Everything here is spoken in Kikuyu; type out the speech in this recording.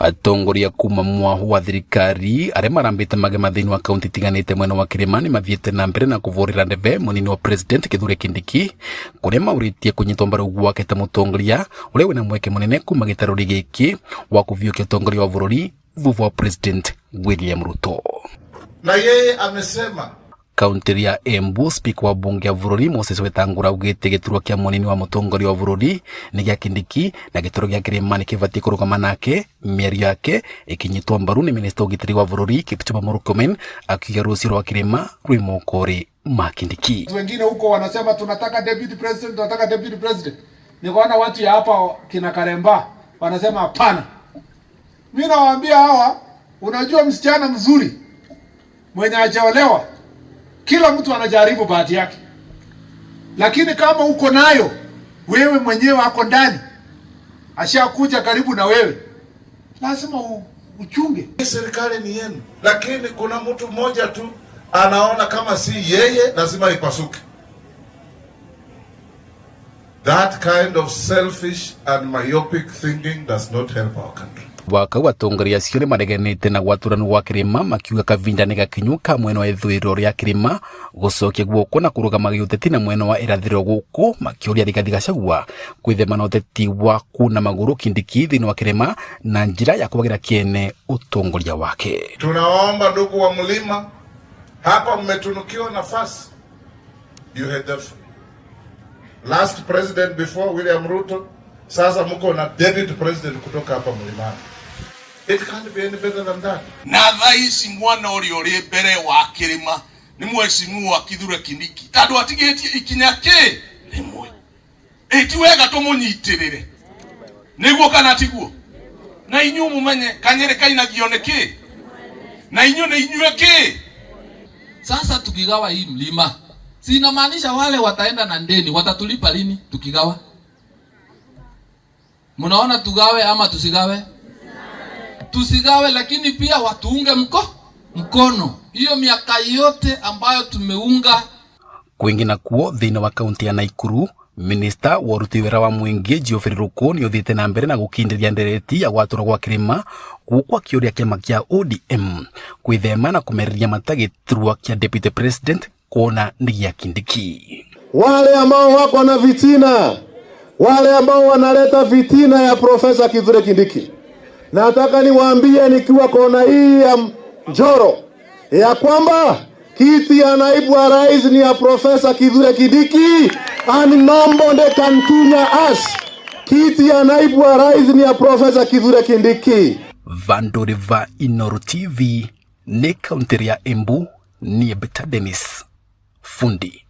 Atongoria kuma mwahu wa thirikari aria marambite magema thiini wa kaunti itiganite mwena wa kirima ni mathiite na mbere na kuvurira ndebe munini wa president Kithure Kindiki, kuria mauritie kunyitwo mbaru gwake ta mutongoria uria wina mweke munene kuma gitaruri giki wa kuviukia utongoria wa bururi thutha wa President William Ruto. Na yeye amesema. Kaunti ya Embu, spika wa bunge ya bururi Moses Wetangula augite giturwa kia munini wa mutongoria wa bururi ni gia Kindiki na giturwa gia kirima ni kibatie kurugama nake. Mĩario yake ikinyitwo mbaru ni minista wa ũgitĩri wa bururi Kipchumba Murkomen, akiuga rũciũ rwa kirima rwĩ moko-rĩ ma Kindiki. Wengine huko wanasema, "Tunataka deputy president, tunataka deputy president." Nikaona watu ya hapa kina Karemba wanasema hapana. Mimi nawaambia hawa, unajua msichana mzuri mwenye hajaolewa, kila mtu anajaribu bahati yake, lakini kama uko nayo wewe mwenyewe ako ndani, ashakuja karibu na wewe, lazima uchunge. Hii serikali ni yenu, lakini kuna mtu mmoja tu anaona kama si yeye lazima ipasuke. That kind of selfish and myopic thinking does not help our country. Wakau atongoria acio nĩ mareganĩte na gwatũranwo gwa kĩrĩma, makiuga kavinda nĩ gakinyu ka mwena wa ithũĩro rĩa kĩrĩma gũcokia guoko na kũrũgama gĩũteti, na mwena wa irathĩro gũkũ makĩũria Rigathi Gachagua kwĩthema na ũteti wa kuna magũrũ Kindiki thĩinĩ wa kĩrĩma na njĩra ya kwagĩra kĩene ũtongoria wake. Tunawaomba ndugu wa mlima, hapa mmetunukiwa nafasi. You had the last president before William Ruto, sasa mko na deputy president kutoka hapa mlimani. It can't be any better than that. Na thaa ici mwana ũrĩa ũrĩ mbere wa kĩrĩma nĩ mheshimiwa Kithure Kindiki, tondũ atigĩtie ikinya kĩ rĩmwe. Ĩ ti wega tũmũnyitĩrĩre nĩguo kana tiguo? Na inyuĩ mũmenye kanyĩrĩ kainagio nĩ kĩ, na inyuĩ nĩ inyuĩ kĩ. Sasa tukigawa hii mlima, si inamaanisha wale wataenda na ndeni watatulipa lini tukigawa? Mnaona tugawe ama tusigawe? Tusigawe, lakini pia watuunge mkono. Hiyo miaka yote ambayo tumeunga. Kwingi nakuo thĩinĩ wa kaunti ya Naikuru, minista wa ũruti wĩra wa mũingĩ Geoffrey Ruku nĩ ũthiĩte na mbere na gũkindĩria ndereti ya gwatũra gwa kĩrĩma, gũkũ akĩũria kĩama kĩa ODM kwĩthema na kũmereria mata gĩturwa kĩa deputy president kuona nĩ gĩa Kindiki. Wale ambao wako na fitina, wale ambao wanaleta fitina ya Profesa Kithure Kindiki, nataka niwaambie nikiwa kona hii ya Njoro ya kwamba kiti ya naibu wa rais ni ya Profesa Kithure Kindiki and nobody can tunya us. Kiti ya naibu wa rais ni ya Profesa Kithure Kindiki. Vandoriva Inoro TV nĩ kaunti ya Embu, niĩ Beta Dennis Fundi.